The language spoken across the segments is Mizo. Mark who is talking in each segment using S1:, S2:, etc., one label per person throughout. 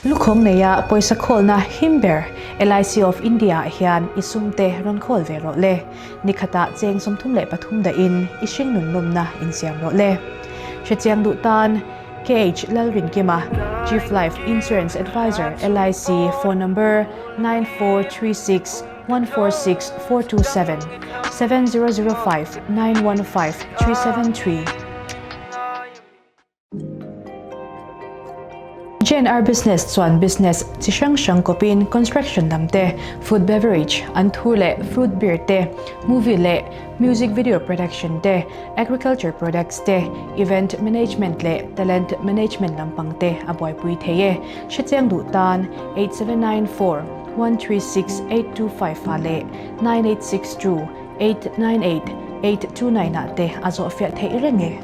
S1: Lukhawng neia pawisa khawlna him ber LIC of India ah hian i sumte rawn khawl ve rawh le. Ni khatah cheng 33 dahin i hringnun nawmna insiam rawh le. Hrechiang duh tan KH Lalrinkima, Chief Life Insurance Advisor, LIC, phone number 9436 146 427, 7005 915 373. JNR Business chuan business chi hrang hrang kawpin construction lam te, food beverage, anthur leh fruit beer te, movie leh music video production te, agriculture products te, event management leh talent management lampang te a buaipui thei e. Hrechiang duh tan 8794 136 825 ah leh 9862 898 829 ah te a zawhfiah theih reng e.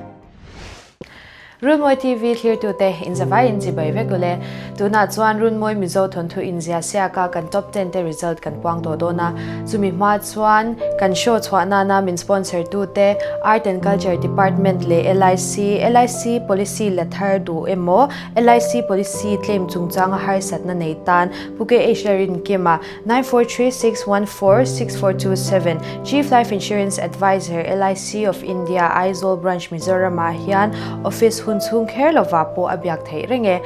S2: Runmawi TV thlirtute inzavai in chibai vek ule. Tunah chuan Runmawi Mizo thawnthu inzia siaka kan top ten te result kan puang tawh dawn a. Chumi hma chuan kan show chhuah nana min sponsor tute Art and Culture Department leh LIC, LIC policy la thar duh emaw LIC policy claim chungchanga harsatna nei tan Pu KH Larinkima 9436146427, Chief Life Insurance Advisor, LIC of India, Aizawl Branch, Mizoram-ah hian office hun chhung kher lovah pawh a biak theih reng e.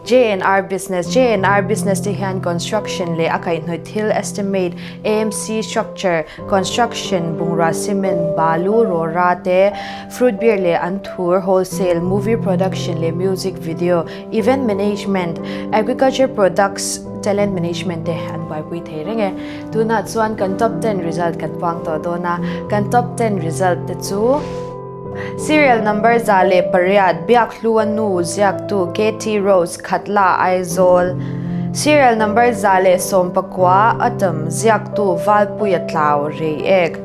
S2: JNR Business, JNR Business te hian construction leh a kaihhnawih thil estimate, AMC structure, construction, bungrua cement, balu, rawra te, fruit beer leh anthur wholesale, movie production leh music video, Event Management, Agriculture Products, Talent Management te an buaipui thei reng e. Tunah chuan kan top ten result kan puang tawh dawn a, kan top ten result te chu. Serial number 108, Biakhlua nu ziaktu KT Rose, Khatla, Aizawl. Serial number 119, Autumn ziaktu Valpuia Tlau, Reiek.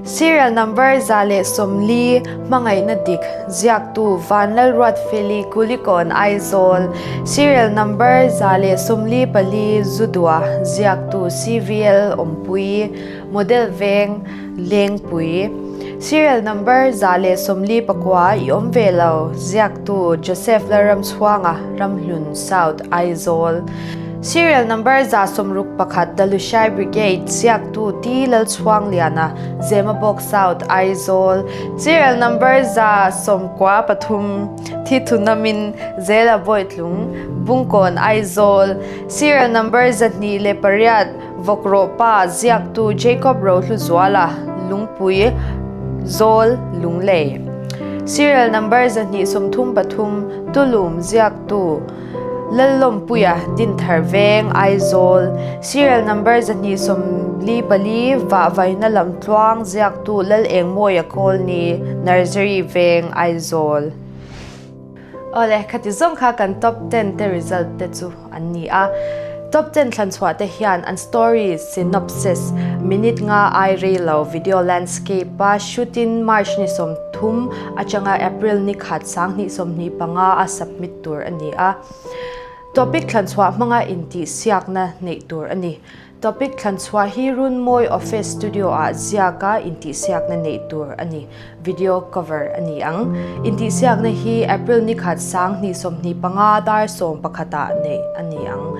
S2: Serial number 140, Hmangaihna Dik, ziaktu Vanlalruatfeli, Kulikawn, Aizawl. Serial number 144, Zudua, ziaktu CVL Awmpui, Model Veng, Lengpui. Serial number 149, I Awm Ve Lo, ziaktu Joseph Lalramchhuanga, Ramhlun South, Aizawl. Serial number 61, The Lushai Brigade, ziaktu T. Lalchhuangliana, Zemabawk South, Aizawl. Serial number 93, Thi Thunamin, Zela Bawitlung, Bungkawn, Aizawl. Serial number 208, Vawkrawh Pa, ziaktu Jacob Rohluzuala, Lungpui, Zawl, Lunglei. Serial number 233, Tulum, ziaktu Lallawmpuia, Dinthar Veng, Aizawl, Serial number 244, Vahvaina Lamtluang, ziaktu Lalengmawia Kawlni, Nursery Veng, Aizawl. Awle, khati zawng kha kan top ten te result te chu an ni a. Top ten thlan chhuah te hian an story synopsis, minute nga ai rei lo video landscape a shooting March ni 30 atanga April ni khat 2025 a submit tur a ni a. Topic thlanchhuah hmanga intihsiakna neih tur a ni. Topic thlanchhuah hi Runmawi Office Studio ah ziaka intihsiakna neih tur a ni. Video cover a ni ang. Intihsiakna hi April ni khat 2025 dar 11 ah neih a ni ang.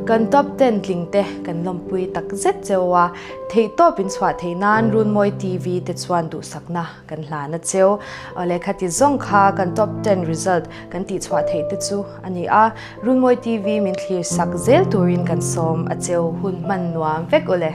S2: Kan top ten tling te kan lawmpui tak zet cheu a, theihtawp inchhuah theih nan Runmawi TV te chuan duhsakna Kan hlan a cheu. Awle khati zawng kha kan top ten result kan tihchhuah theih te chu a ni a. Runmawi TV min thlir sak zel turin kan sawm a cheu hun hman nuam vek ule.